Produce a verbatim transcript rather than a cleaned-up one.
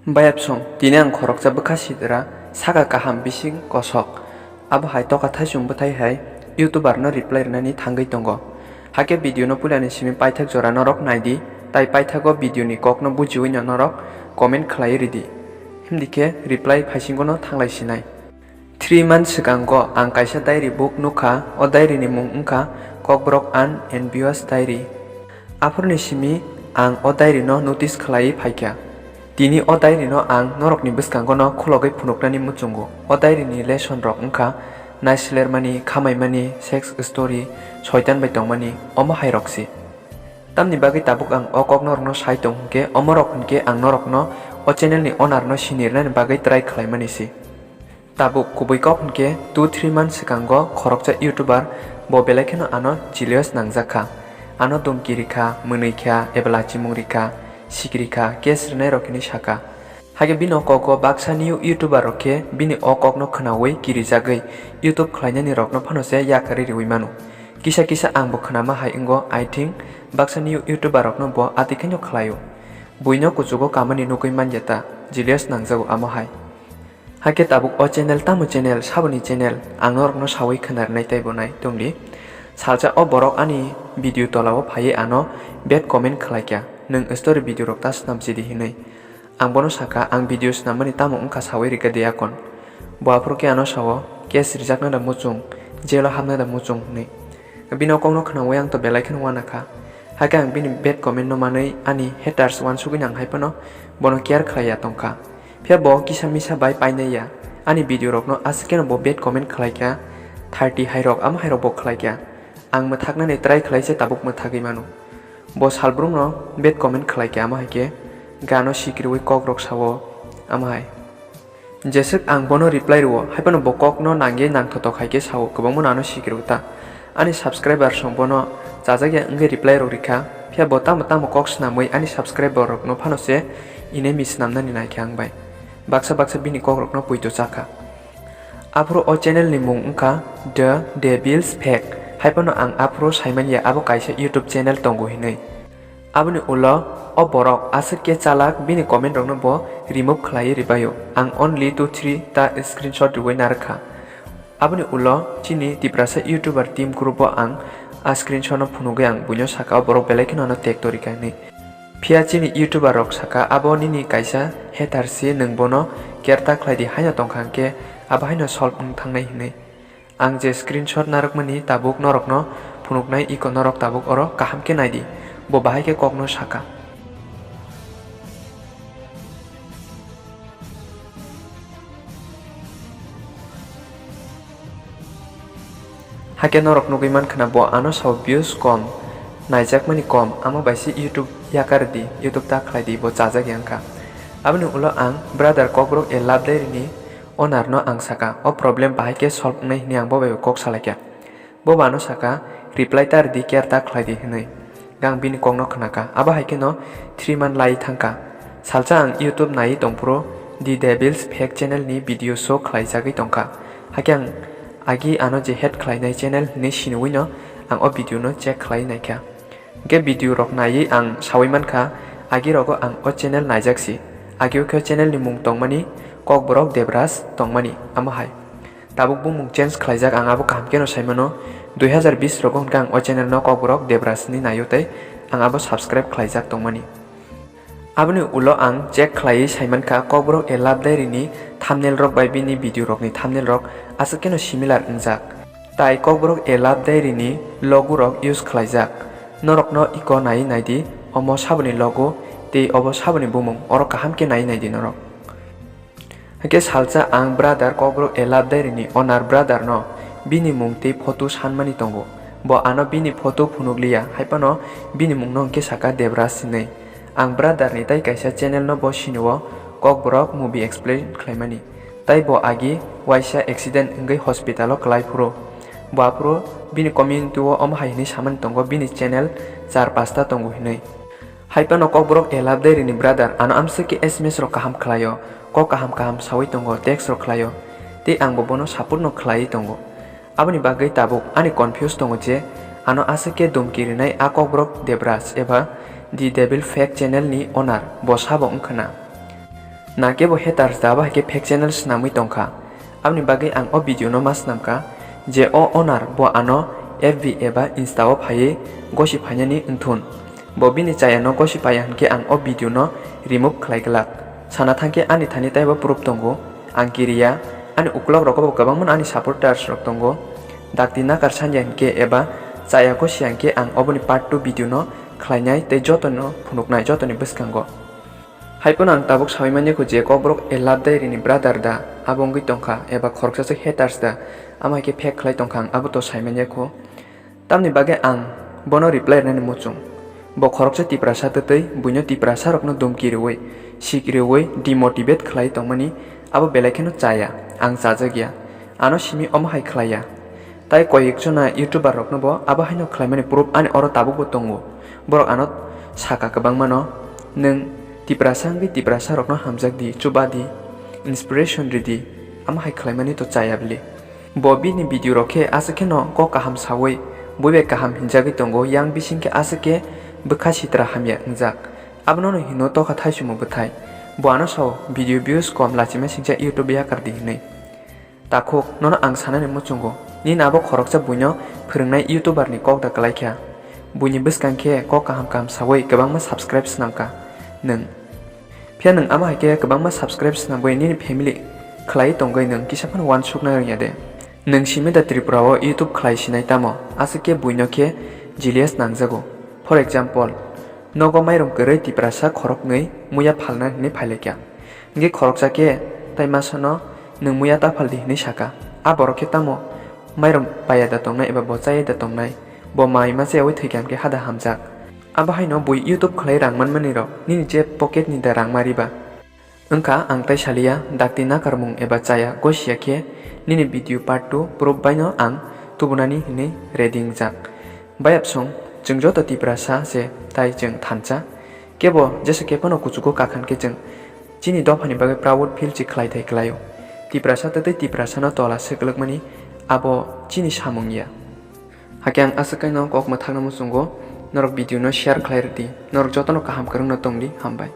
Bayapsong, tini ang khoroksa bwkha sidra, saka kaham bising kosok. Abo hai toka thaisung bwthai hai YouTuber no reply rwnani thangwi tongo. Hakhe video no puilani simi paithak jora norok naidi, tai paithago video ni kok no bujiwi no norok comment khlai ridi. Himdikhe reply phaisingo no thanglai sinai. Three months swkango ang kaisa diary book nukha, o diary ni mung wngkha Kokborok An Envious Diary. Aphurni simi ang o diary no notice khlaiwi phaikha. Tini o diary no ang norokni bwskango no khulogwi phunuknani muchungo. O diary ni lesson rok wngkha naislermani, khamaimani, sex story, soitan bai tongmani, omo hai rok se. Tamni bagwi tabuk ang o kok norokno sai tong hwnkhe, omorok hwnkhe ang norokno o channel ni owner no sinirnani bagwi try khlaimani se. Tabuk kubui kok hwnkhe two three months swkango khoroksa YouTuber bo belai kheno ano jealous nangjak kha. Ano dumki rikha, mwnwi kha, eba lachimung rikha, sik rikha, case rwnairok hinwi sakha. Hakhe bini o kogo baksa new YouTuber rok khe bini o kokno khwnaui kirijagwi YouTube khlainani rokno phano se yakarwi riui mano. Kisa kisa ang bo khwnama hai wngo, I think baksa new YouTuber rokno bo atwi kheno khlaio. Buino kuchugo kamani nugwi manya ta, jealous nangjago amo hai. Hakhe tabuk o channel tamo channel, saboni channel, ang norokno saui khwnarnai tei bo nai tongdi. Salsa o borok ani video tolao phaiwi ano bad comment khlaikha, "Nwng story video rok ta snam chidi," hinwi. Ang bono sakha, "Ang video snammani tamo wngkha saui rikha de akon." Bo aphuru khe ano sao, "Case rijakna da muchung, jail o hapna da muchung," hinwi. Bini o kokno khwnaui ang to belai kheno uanakha. Hakhe ang bini bad comment no manwi ani haters uansugwi nang hai phano bono care khlaiya tongkha. Phiya bo kisa misa bai painaiya. Ani video rokno aswk kheno bo bad comment khlaikha, thirty hai rok, amo hai rok bo khlaikha. Ang mwthaknani try khlai se tabuk mwthagwi mano. Bo salbrumno bad comment khlaikha, amo hai khe gano sikirwi kok rok sao, amo hai. Jeswk ang bono reply rwo, hai phano bo kokno nangwi nangthotok hai khe sao, kwbangma no ano sikirwi ta. Ani subscribers rok bono chajakya wngwi reply rok rikha, phiya bo tamo tamo kok snamwi ani subscriber rokno phano se enemy snamnani naikha ang bai. Baksa baksa bini kok rokno poito chakha. Aphuru o channel ni mung wngkha The Devil's Fake, hai phano ang aphuru saimanya abo kaisa YouTube channel tongo hinwi. Aboni ulo o borok aswk khe chalak, bini comment rokno bo remove khlaiwi ribaio. Ang only two three ta screenshot riui narwkha. Aboni ulo chini Tiprasa YouTuber team group o ang a screenshot no phunugwi ang buino sakha, o borok belai kheno ano tag torikha hinwi. Phiya chini YouTuber rok sakha, "Abo nini kaisa hater se, nwng bono care ta khlaidi, haino tongkha hwnkhe abo haino solve wng thangnai," hinwi. Ang je screenshot narwkmani tabuk norokno phunuknai, iko norok tabuk oro kaham khe naidi, bo bahai khe kokno sakha. Hakhe norok nugwi mankha na bo ano sao views kom, naijakmani kom, amo bai se YouTube yakar di, YouTube ta khlai di, bo chajak ya wngkha. Aboni ulo ang brother Kokborok A Love Diary ni owner no ang sakha, o problem bahai khe solve wngnai hinwi ang bo bai bo kok salaikha. Bo bo ano sakha, reply ta rwdi, care ta khlai di hinwi. Ang bini kokno khwnakha. Abo hai kheno three month lai thangkha. Salsa ang YouTube naiwi tongphuru The Devil's Fake channel ni video show khlaijagwi tongkha. Hakhe ang agi ano je hate khlainai channel hinwi sinwi no ang o video no check khlai naikha. Hwnkhe video rok naiwi ang saui mankha, agi rogo ang o channel naijak si. Agi o khe o channel ni mung tongmani Kokborok Debraj tongmani, amo hai. Tabuk bumung change khlaijak, ang abo kaham kheno saimano. Dui hazar bis rogo hwnkhe ang o channel no Kokborok Debraj ni naio tei ang abo subscribe khlaijak tongmani. Aboni ulo ang check khlaiwi saimankha, Kokborok A Love Diary ni thumbnail rok bai bini video rokni thumbnail rok aswk kheno similar wngjak. Tai Kokborok A Love Diary ni logo rok use khlaijak. Norokno iko naiwi naidi, omo saboni logo tei obo saboni bumung, oro kaham khe naiwi naidi norok. Hakhe salsa ang brother Kokborok A Love Diary ni owner brother no bini mung tei photo sanmani tongo. Bo ano bini photo phunukliya, hai phano bini mungno hwnkhe sakha Debraj hinwi. Ang brother ni tai kaisa channel no bo sinio, Kokborok Movie Explain khlaimani. Tai bo agi waisa accident wngwi hospital o kwlai phuru. Bo aphuru bini community o omo hai hinwi samani tongo, bini channel char pasta tongo hinwi. Hai phano Kokborok A Love Diary ni brother ano amswk khe S M S rok kaham khlaio, kok kaham kaham saui tongo, text rok khlaio, tei ang bo bono support no khlaiwi tongo. Aboni bagwi tabuk ani confuse tongo je ano aswk khe dumki rinai a Kokborok Debraj eba The Devil Fake channel ni owner bo sabo wngkha na. Na kebo haters da, abo hai khe fake channel swnamwi tongkha. Aboni bagwi ang o video no ma swnamkha je o owner bo ano F B eba Insta o phaiwi gosi phainani wngthun. Bo bini chaya no gosi paiya hinkhe ang o video no remove khlai glak. Sana thangkhe ani thani taibo proof tongo. Ang kiriya, ani uklok rogo bo kwbangma ani supporters rok tongo. Dakti nakar sanya hinkhe eba chaya gosi hinkhe ang oboni part two video no khlainai tei jotono phunuknai jotoni bwskango. Haiphano ang tabuk sawi manya kho je kokborok a love diary ni brother da, abo wngwi tongkha eba khoroksa se haters da, amo hai khe fake khlai tongkha, ang abo to sai manya kho. Tamni bagwi ang bono reply rwnani muchung. Bo khoroksa Tiprasa twtwi buino Tiprasa rokno dumki rwui, sik rwui, demotivate khlai tongmani abo belai kheno chaya, ang chajakya. Ano simi omo hai khlaiya. Tai koyekjona YouTuber rokno bo abo haino khlaimani proof ani oro tabukbo tongo. Borok ano saka kwbangmano, "Nwng Tiprasa wngwi Tiprasa rokno hamjak di, chuba di, inspiration ridi, amo hai khlaimani to chaya bili." Bo bini video rok khe aswk kheno kok kaham sawi, bui bai kaham hinjagwi tongo, yang bising khe aswk khe bwkha sitra hamya wngjak. Abono no hino tokha thaichumung bwthai. Bo ano sao video views kom lachima singcha YouTube yakar di hinwi. Takhuk, nono ang sanani muchungo, nini abo khoroksa buino phwrwngnai YouTuber ni kok da kwlai kha. Buini bwskang khe kok kaham kaham sawi kwbangma subscribe swnamkha nwng. Phiya nwng amo hai khe kwbangma subscribe swnamwi nini family khlai tongwi nwng kisa phano uansukna rwngya de? Nwng simi da Tripura o YouTube khlai sinai tamo, aswk khe buino khe jealous nangjago. For example, nogo mairum kwrwi Tiprasa khoroknwi muya phalna hwnwi phailaikha. Hingke khoroksa khe tai masano, "Nwng muya ta phaldi," hwnwi saka. A borok khe tamo mairum paiya da tongnai eba bo chaya da tongnai? Bo mai ma chayawi thwikha hwnkhe hada hamjak. Abo haino bui YouTube khlai rang manmani rok nini jeb pocket ni da rang mariba? Wngkha ang tai saliya, dakti nakarmung eba chaya gosiya khe nini video part two proof baino ang tubunani hwnwi ready wngjak. Bayapsong, chwng joto Tiprasa se tai chwng thansa. Kebo jesa khe phano kuchugo kakhan khe chwng chini dophani bagwi proud feel se khlai thai khlaio. Tiprasa twtwi Tiprasano tola swkwlwkmani abo chini samung ya. Hakhe ang aswk kaino kok mwthakna muchungo, norok video no share khlai rwdi, norok jotono kaham kwrwngno tongdi, hambai.